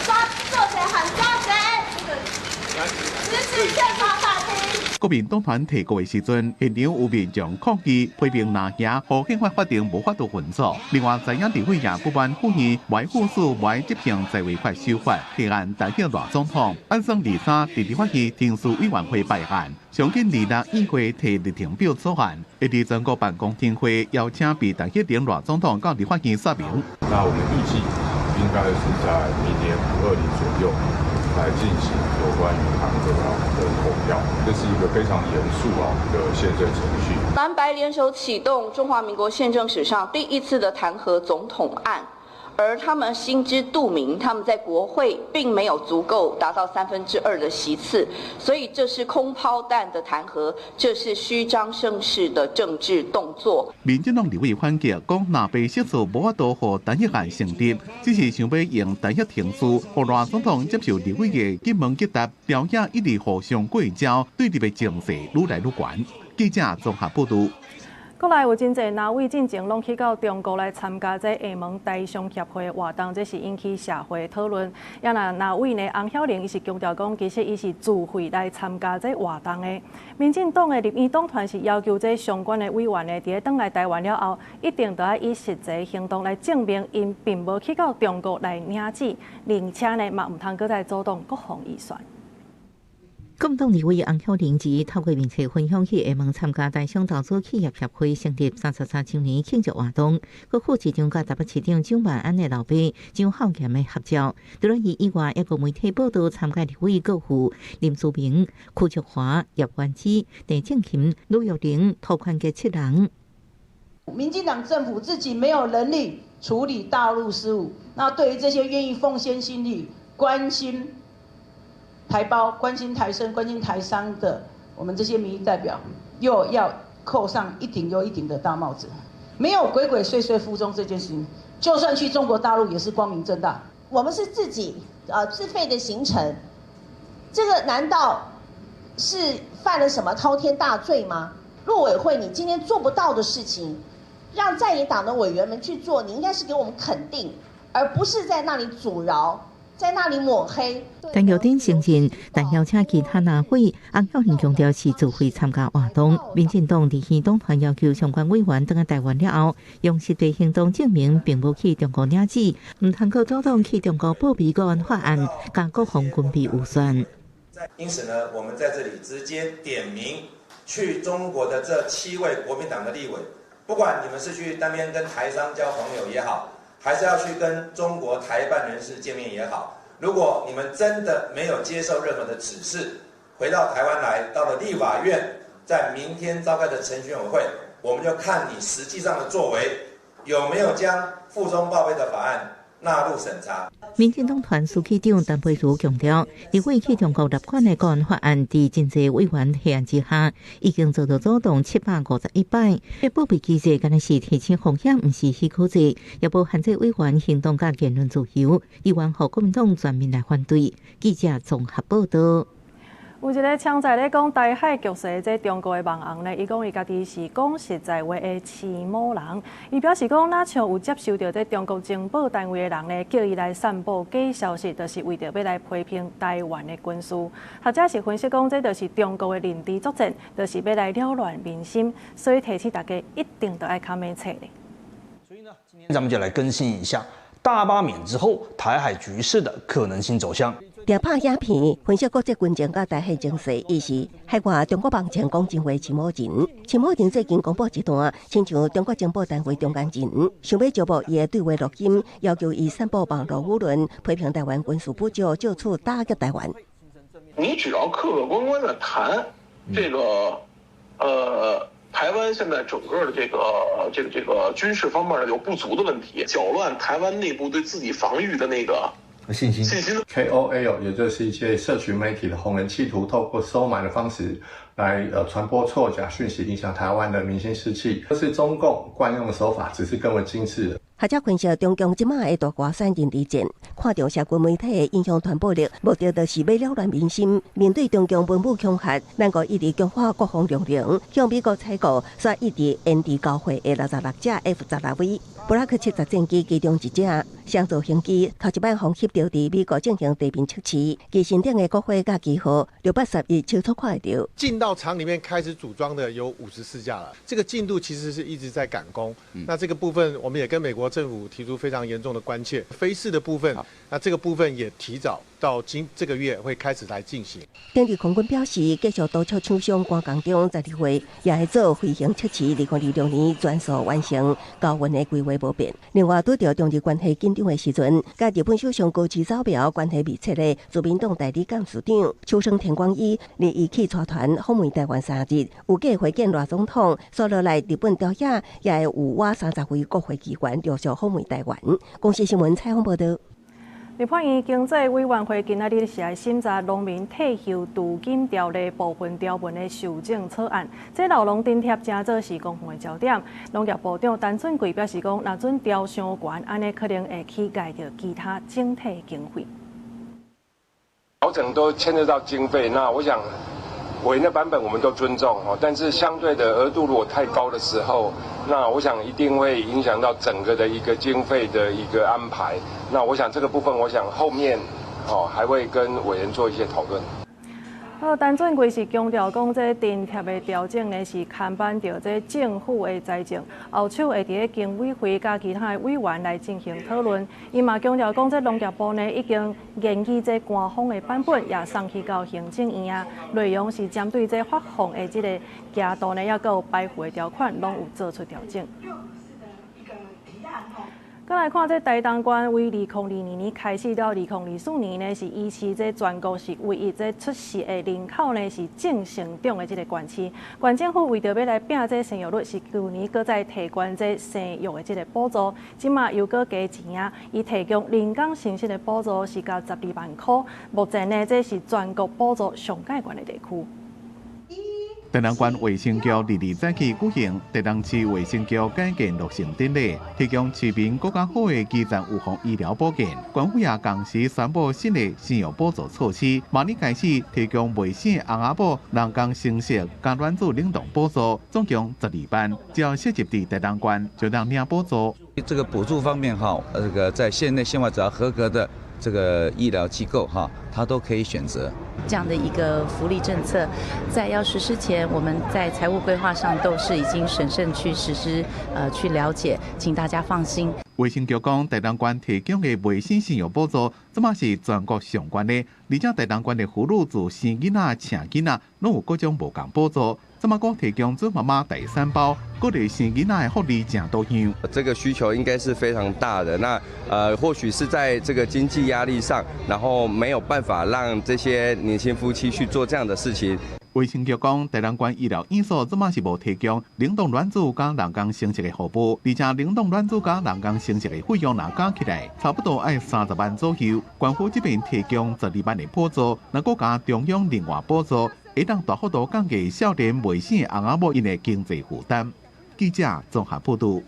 抓做賊喊抓賊，支持憲法法庭。國民黨團提告的時陣，現場有民眾抗議批評拿兄，予憲法法庭無法度運作。另外，在野立委也不滿府院歪護署無執行在位法修法，提案彈劾賴總統。按算23佇立法院程序委員會排案，上緊26議會提日程表草案，會佇全國辦公聽會邀請被彈劾的賴總統到立法院說明。那我們預計應該是在明年5/20左右來進行有關於彈劾的投票，這是一個非常嚴肅的憲政程序。藍白聯手啟動中華民國憲政史上第一次的彈劾總統案，而他們心知肚明，他們在國會並沒有足夠達到2/3的席次，所以這是空拋彈的彈劾，這是虛張聲勢的政治動作。民進黨立委反擊，講藍白席次無法度予彈劾案成立，只是想欲用彈劾程序，予賴總統接受立委的詰問擊答，朝野一直互相過招，對立的情勢愈來愈懸。記者綜合報導。國內有真濟藍委進前攏去到中國來參加這廈門台商協會活動，這是引起社會討論。也若藍委呢，翁曉玲伊是強調講，其實伊是自費來參加這活動的。民進黨的立院黨團是要求這相關的委員呢，佇咧轉來台灣了後，一定著愛以實際行動來證明𪜶並無去到中國來領錢，而且呢嘛毋通閣再阻擋國防預算。國民黨立委翁曉玲佇透過面冊分享去廈門參加台商投資企業協會成立33周年慶祝活動，閣附一張佮台北市長蔣萬安的老爸蔣孝嚴的合照。除了伊以外，抑閣媒體報道參加立委閣有林姿明、柯卓華、葉元之、鄭正琴、呂玉玲、涂寬傑七人。民進黨政府自己沒有能力處理大陸事務，那對於這些願意奉獻心力、關心台胞、關心台生、關心台商的我們這些民意代表，又要扣上一頂又一頂的大帽子。沒有鬼鬼祟祟赴中這件事情，就算去中國大陸也是光明正大。我們是自己自費的行程，這個難道是犯了什麼滔天大罪嗎？陸委會，你今天做不到的事情，讓在野黨的委員們去做，你應該是給我們肯定，而不是在那裡阻撓，在那裡抹黑。陳玉珍承認，但邀請其他立委，洪巧玲強調是自費參加活動。民進黨立院黨團要求相關委員轉來台灣了後，用實際行動證明並無去中國領錢，毋通閣阻擋去中國報備國安法案，佮國防軍備預算。因此呢，我們在這裡直接點名去中國的這7位國民黨的立委，不管你們是去那邊跟台商交朋友也好，還是要去跟中國台辦人士見面也好，如果你們真的沒有接受任何的指示，回到台灣來，到了立法院，在明天召開的程序委會，我們就看你實際上的作為有沒有將附中報備的法案納入審查。民進黨團書記長陳佩茹強調，立委去中國立法的國安法案，佇真濟委員提案之下，已經做到阻擋751擺。這報備機制，敢若是提醒風險，毋是許可制，也無限制委員行動佮言論自由，議員予國民黨全面來反對。記者綜合報道。有一个槍在咧講台海局勢，這中國的網紅呢，伊講伊家己是講實在話的痴某人。伊表示講，若像有接受著這中國情報單位的人呢，叫伊來散布假消息，就是為著欲來批評台灣的軍事。學者是分析講，這就是中國的認知作戰，就是欲來擾亂民心，所以提醒大家一定都愛較明確。所以呢，今天咱們就來更新一下大罷免之後台海局勢的可能性走向。定拍影片分析國際軍情佮台海情勢，伊是海外中國網站講真話秦某人。秦某人最近公布一段，親像中國情報單位中間人，想欲招募伊的對話錄音，要求伊散布網路輿論，批評台灣軍事補助，借此打擊台灣。你只要客客觀觀的談這個，台灣現在整個的這個軍事方面有不足的問題，攪亂台灣內部對自己防禦的那個信心。信心。 KOL 也就是一些社群媒體的紅人，企圖透過收買的方式來傳播錯假訊息，影響台灣的民心士氣。這是中共慣用的手法，只是更為精緻。學者分析，中共這馬的大外宣認知戰，看重社群媒體的影響傳播力，目的就是欲擾亂民心。面對中共文武恐嚇，咱國一直強化國防量能，向美國採購，煞一直延遲交貨的66架 F-16V、布拉克70戰機其中一隻，雙造型機頭一擺予翕著佇美國進行地面測試，機身頂的國徽佮旗號611清楚看會著。進到廠裡面開始組裝的有54架了，這個進度其實是一直在趕工。那這個部分我們也跟美國政府提出非常嚴重的關切，飛試的部分，那這個部分也提早到今這個月會開始來進行。頂日空軍表示，繼續督促廠商趕工中，12月也會做飛行測試。2026年全數完成，交運的規劃無變。另外，拄著中日關係緊張的時陣，佮日本首相高市早苗關係密切的自民黨代理幹事長秋生田光一，日伊去帶團訪問台灣3日，有計會見賴總統，紲落來日本朝野也會有倚30位國會議員陸續訪問台灣。公視新聞採訪報導。立法院經濟委員會今仔日是來審查農民退休除金條例部分條文的修正草案，這老農津貼成做是公共的焦點。農業部長陳俊貴表示講，若准調傷懸，按呢可能會去蓋著其他整體經費。調整都牽涉到經費，那我想委員的版本我們都尊重哦，但是相對的額度如果太高的時候，那我想一定會影響到整個的一個經費的一個安排。那我想這個部分，我想後面哦還會跟委員做一些討論。好，陳俊貴是強調講，這津貼的調整呢是牽絆著這政府的財政，後手會佇咧經委會佮其他的委員來進行討論。伊嘛強調講，這農業部呢已經研擬這官方的版本，也送去到行政院啊。內容是針對這發放的這个額度呢，抑閣有排付的條款，攏有做出調整。閣來看這台東縣，為2022年開始到2024年呢，是維持這全國是唯一這出世的人口呢是正成長的這个縣市。縣政府為著欲來拚這生育率，是舊年閣再提懸這生育的這个補助，這馬又閣加錢啊！伊提供人工生殖的補助是到12萬箍，目前呢這是全國補助上蓋懸的地區。台東縣衛生局二二早起舉行台東市衛生局改建落成典禮，提供市民閣較好的基層預防醫療保健。縣府也同時宣布新的生育補助措施，明年開始提供未生翁仔某人工生殖佮卵子冷凍補助，總共12萬，只要設籍佇台東縣就通領補助。這個補助方面哈，這個在縣內縣外只要合格的這個醫療機構哈，他都可以選擇。這樣的一個福利政策，在要實施前，我們在財務規劃上都是已經審慎去實施，去了解，請大家放心。衛生局講，台東縣提供的未生生育補助，這馬是全國上懸的，而且台東縣的婦女自生囡仔、請囡仔，攏有各種無仝補助。這馬閣提供準媽媽第三包，鼓勵生囡仔的福利誠多樣。這個需求應該是非常大的。那或許是在這個經濟壓力上，然後沒有辦法讓這些年輕夫妻去做這樣的事情。衛生局講，台東縣醫療院所這馬是無提供冷凍卵子佮人工生殖的服務，而且冷凍卵子佮人工生殖的費用若加起來，差不多愛30萬左右。縣府這邊提供12萬的補助，若閣加中央另外補助，會當大幅度降低少年未生翁仔某𪜶的經濟負擔。記者綜合報導。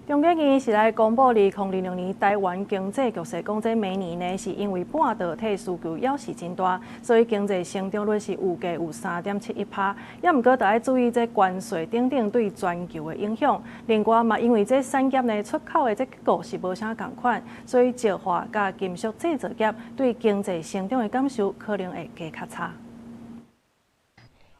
中研院是來公布2026年台灣經濟局勢，講這明年呢是因為半導體需求猶是真大，所以經濟成長率是預計有3.71%。也毋過，著愛注意這關稅等等對全球的影響。另外嘛，因為這產業呢出口的這結構是無啥仝款，所以石化佮金屬製造業對經濟成長的感受可能會加較差。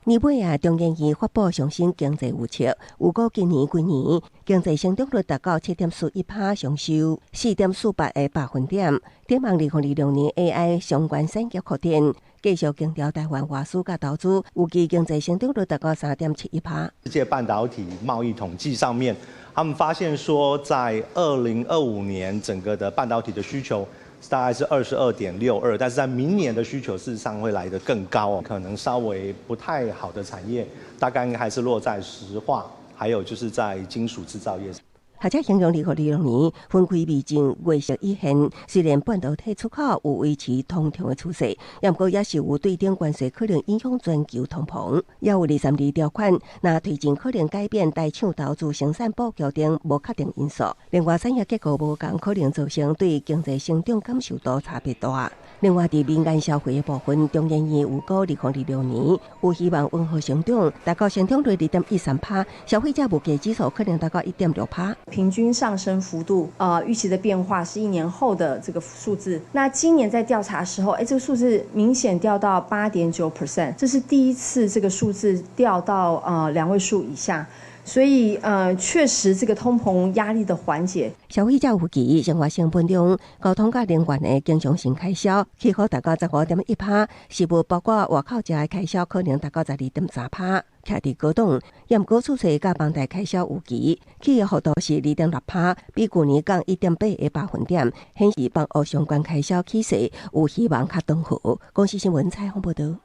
年尾啊，中研院發布上新經濟預測，預估今年規年經濟成長率達到7.41%，上修4.48個百分點。展望2026年 AI 相關產業擴展，繼續強調台灣外輸佮投資，預計經濟成長率達到3.71%。世界半導體貿易統計上面，他們發現說，在2025年整個的半導體的需求大概是22.62，但是在明年的需求事實上會來得更高哦，可能稍微不太好的產業，大概應該還是落在石化，還有就是在金屬製造業。學者形容2026年分開未盡，月色已現。雖然半導體出口有維持通暢的趨勢，毋過也是有對等關稅可能影響全球通膨，也有232條款，若推進可能改變台廠投資生產布局等無確定因素。另外，產業結構無仝，可能造成對經濟成長感受度差別大。另外，佇民間消費的部分，中研院預估2026年有希望溫和成長，達到成長率2.13%，消費者物價指數可能達到1.6%。平均上升幅度，預期的變化是一年後的這個數字。那今年在調查時候，這個數字明顯掉到8.9%，這是第一次這個數字掉到兩位數以下。所以，確實這個通膨壓力的緩解。消費者預期生活成本中，交通佮能源的經常性開銷起幅達到15.1%，食物包括外口食的開銷可能達到12.3%。徛佇高檔，也毋過厝稅佮房貸開銷預期起的幅度是2.6%，比舊年降1.8個百分點，顯示房屋相關開銷起勢有希望較轉好。公視新聞採訪報導。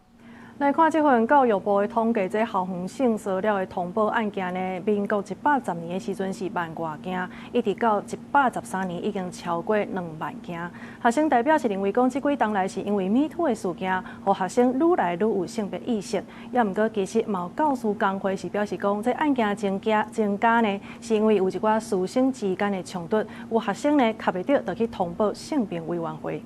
來看這份教育部的統計，這校園性騷擾的通報案件呢，民國110年的時陣是萬外件，一直到113年已經超過2萬件。學生代表是認為講，這幾冬來是因為 MeToo 的事件，予學生愈來愈有性別意識。也毋過其實嘛有教師工會是表示講，這案件增加呢，是因為有一寡師生之間的衝突，有學生呢卡袂著，就去通報性平委員會。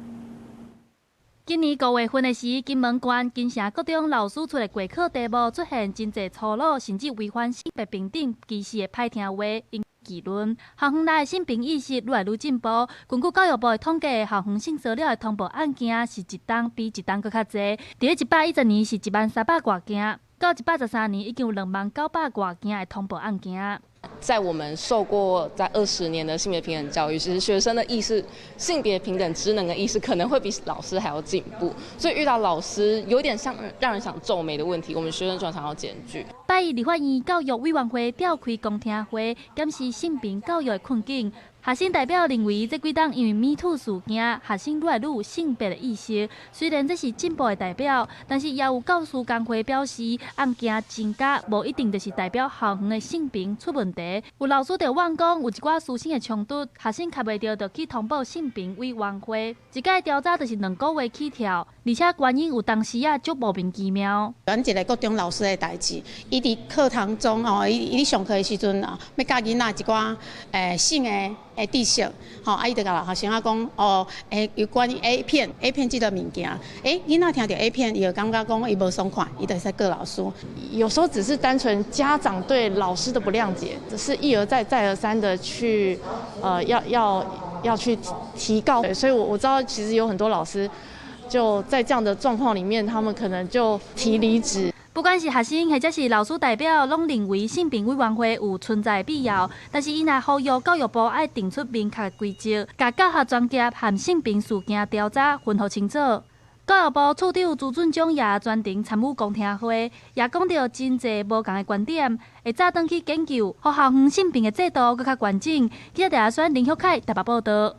今年五月份的時，金門縣金城國中老師出的過考題目出現真濟粗魯，甚至違反性別平等歧視的歹聽話，引議論。校園內性平意識愈來愈進步。根據教育部的統計，校園性騷擾的通報案件是一冬比一冬閣較濟。佇110年是1萬300外件，到113年已經有2萬900外件的通報案件。在我們受過在20年的性別平等教育，其實學生的意識、性別平等職能的意識可能會比老師還要進步。所以遇到老師有點像讓人想皺眉的問題，我們學生就常要檢舉。拜一立法院教育委員會召開公聽會，檢視性平教育的困境。學生代表認為，這幾冬因為 MeToo 事件，學生愈來愈有性別的意識。雖然這是進步的代表，但是也有教師工會表示，案件增加無一定就是代表校園的性平出問問題。有老師就怨講，有一寡師生的衝突，學生卡袂著，就去通報性平委員會。一擺調查就是2個月起跳，而且原因有當時仔足莫名其妙。阮一个國中老師的代誌，伊佇課堂中哦，伊佇上課的時陣啊，欲教囡仔一寡性的知識，吼，啊，伊就共學生仔講哦，有關於 A 片，A 片這个物件，囡仔聽著 A 片，伊就感覺講伊無爽快，伊就會使告老師。有時候只是單純家長對老師的不諒解，只是一而再、再而三的去，要去提告。所以我知道其實有很多老師就在這樣的狀況裡面，他們可能就提離職。不管是學生或者是老師代表，攏認為性平委員會有存在必要。但是，𪜶也呼籲教育部愛定出明確規則，共教學專業和性平事件調查分予清楚。教育部處長朱俊忠也專程參與公聽會，也講著真濟無仝的觀點，會早轉去研究，予校園性平的制度閣較完整。記者阿選林旭凱台北報導。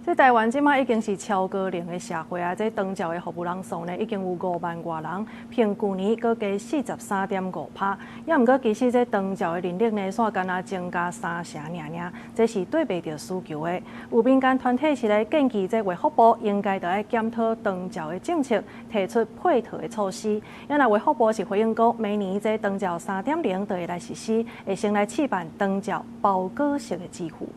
這台灣這馬已經是超高齡的社會啊！這長照的服務人數呢，已經有5萬外人，比舊年閣加43.5%。也毋過，其實這長照的人力呢，煞干焦增加3成爾爾，這是對袂著需求的。有民間團體是來建議，這衛福部應該著愛檢討長照的政策，提出配套的措施。也若衛福部是回應講，明年這長照3.0就會來實施，會先來試辦長照包裹式的支付。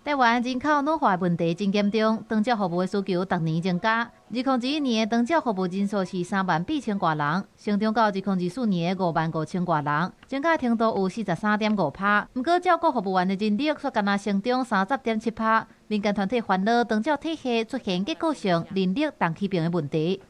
台灣人口老化問題真嚴重，長照服務的需求逐年增加。2021年的長照服務人數是3萬8千外人，成長到2024年的5萬5千外人，增加程度有43.5%。毋過照顧服務員的人力卻干焦成長30.7%。民間團體煩惱長照體系出現結構性人力重起病的問題。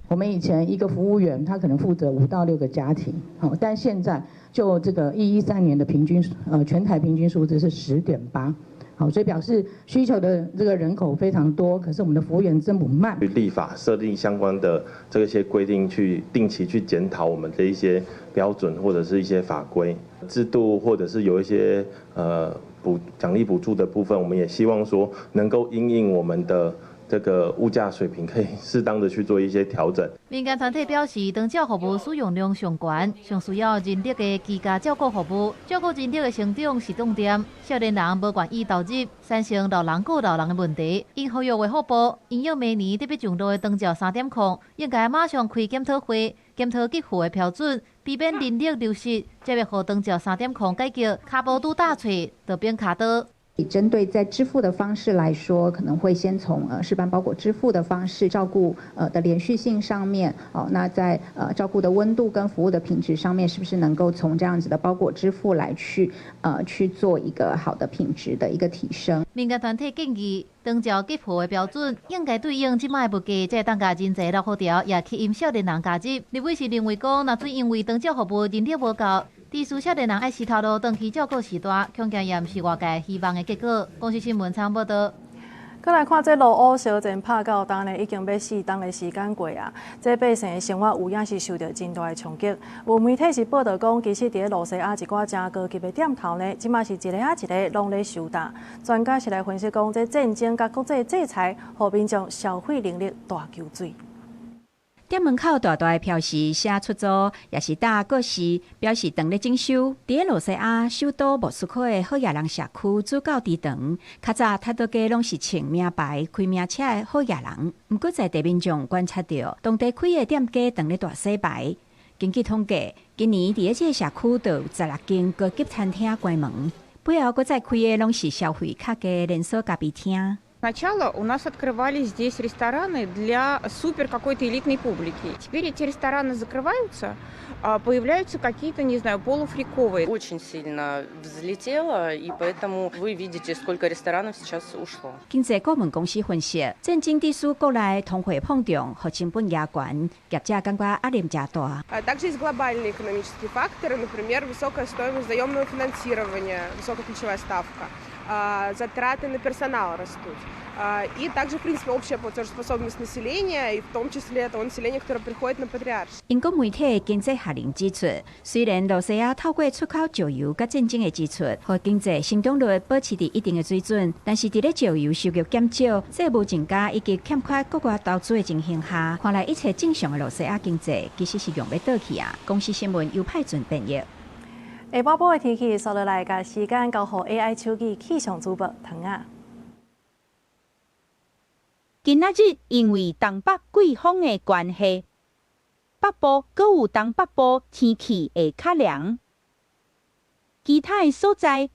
我們以前一個服務員，他可能負責5到6個家庭，好，但現在就這個113年的平均，全台平均數字是10.8，好，所以表示需求的這個人口非常多，可是我們的服務員增補慢。立法設定相關的這些規定，去定期去檢討我們的一些標準或者是一些法規制度，或者是有一些補獎勵補助的部分，我們也希望說能夠因應我們的這個物價水平可以適當的去做一些調整。民間團體表示，長照服務使用量上懸，上需要人力的居家照顧服務，照顧人力的成長是重點。少年人無願意投入，產生老人顧老人的問題。𪜶呼籲衛福部，因應明年特別上路的長照3.0，應該馬上開檢討會，檢討給付的標準，避免人力流失，才會予長照3.0改革跤步拄踏喙，就變跤刀。針對在支付的方式來說，可能會先從適辦包裹支付的方式，照顧的連續性上面，哦，那在照顧的溫度跟服務的品質上面，是不是能夠從這樣子的包裹支付來去做一個好的品質的一個提升？民間團體建議，長照給付的標準應該對應這擺物價，才會當共人才留予牢，也吸引少年人加入。立委是認為講，若準因為長照服務人力無夠，致使少年人愛死頭路轉去照顧序大，恐驚也毋是外界希望的結果。公視新聞採訪報導。閣來看這俄烏相戰拍到今呢，已經欲4冬的時間過啊！這百姓的生活有影是受著真大的衝擊。有媒體是報導講，其實佇咧露西亞一寡誠高級的店頭呢，這馬是一个仔一个攏咧收擔。專家是來分析講，這戰爭佮國際制裁，予民眾消費能力大縮水。店門口大大的標示寫出租，抑是打過時，表示當咧整修。佇咧露西亞首都莫斯科的好額人社區主教豬場，較早太多家攏是穿名牌、開名車的好額人。毋過在地民眾觀察著，當地開的店家當咧大洗牌。根據統計，今年佇咧這个社區就有16間高級餐廳關門，背後閣再開的攏是消費較低的連鎖咖啡廳。 Сначала у нас открывались здесь рестораны для супер какой-то элитной публики. Теперь эти рестораны закрываются, а появляются какие-то, не знаю, полуфриковые. Очень сильно взлетело, и поэтому вы видите, сколько ресторанов сейчас ушло. 經濟顧問公司分析，戰爭致使國內通貨膨脹，予成本加懸，業者感覺壓力誠大。 Также есть глобальные экономические факторы, например, высокая стоимость заемного финансирования, высокая ключевая ставка, затраты на персонал растут. И также, в принципе, общая платежеспособность населения, и в том числе того населения, которое приходит на Патриаршие. 英國媒體經濟學人指出，雖然露西亞透過出口石油佮戰爭的支出，予經濟成長率保持佇一定的水準，但是佇咧石油收入減少、債務增加以及欠缺國外投資的情形下，看來一切正常的露西亞經濟其實是用欲倒去啊！公視新聞由派准編譯。下晡晡的天氣，煞落來共時間交予 AI 手機氣象主播唐仔。今仔日因為東北季風的關係，北部閣有東北部天氣會較涼，其他的所在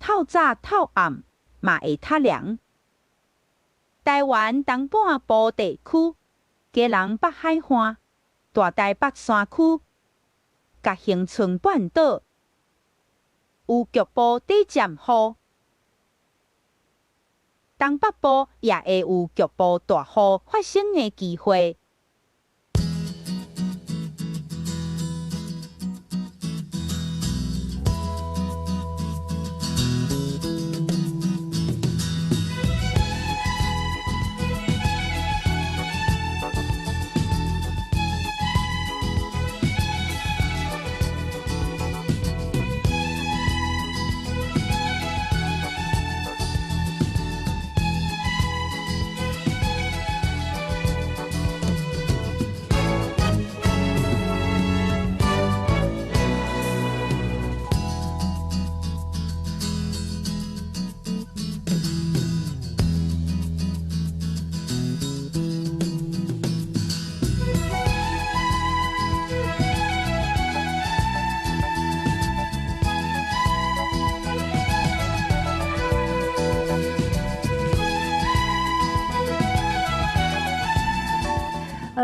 透早透暗嘛會較涼。台灣東半部地區、基隆北海岸、大台北山區、佮恆春半島有局部短暫雨，東北部也會有局部大雨發生的機會。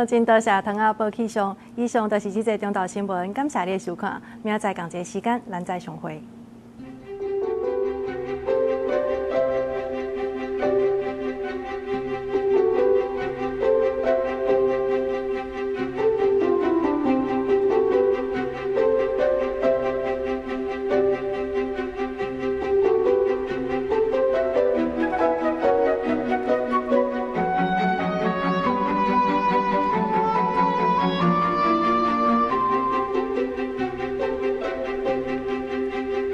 真多謝唐仔報氣象，以上就是這節中晝新聞，感謝你的收看，明仔載仝一个時間，咱再相會。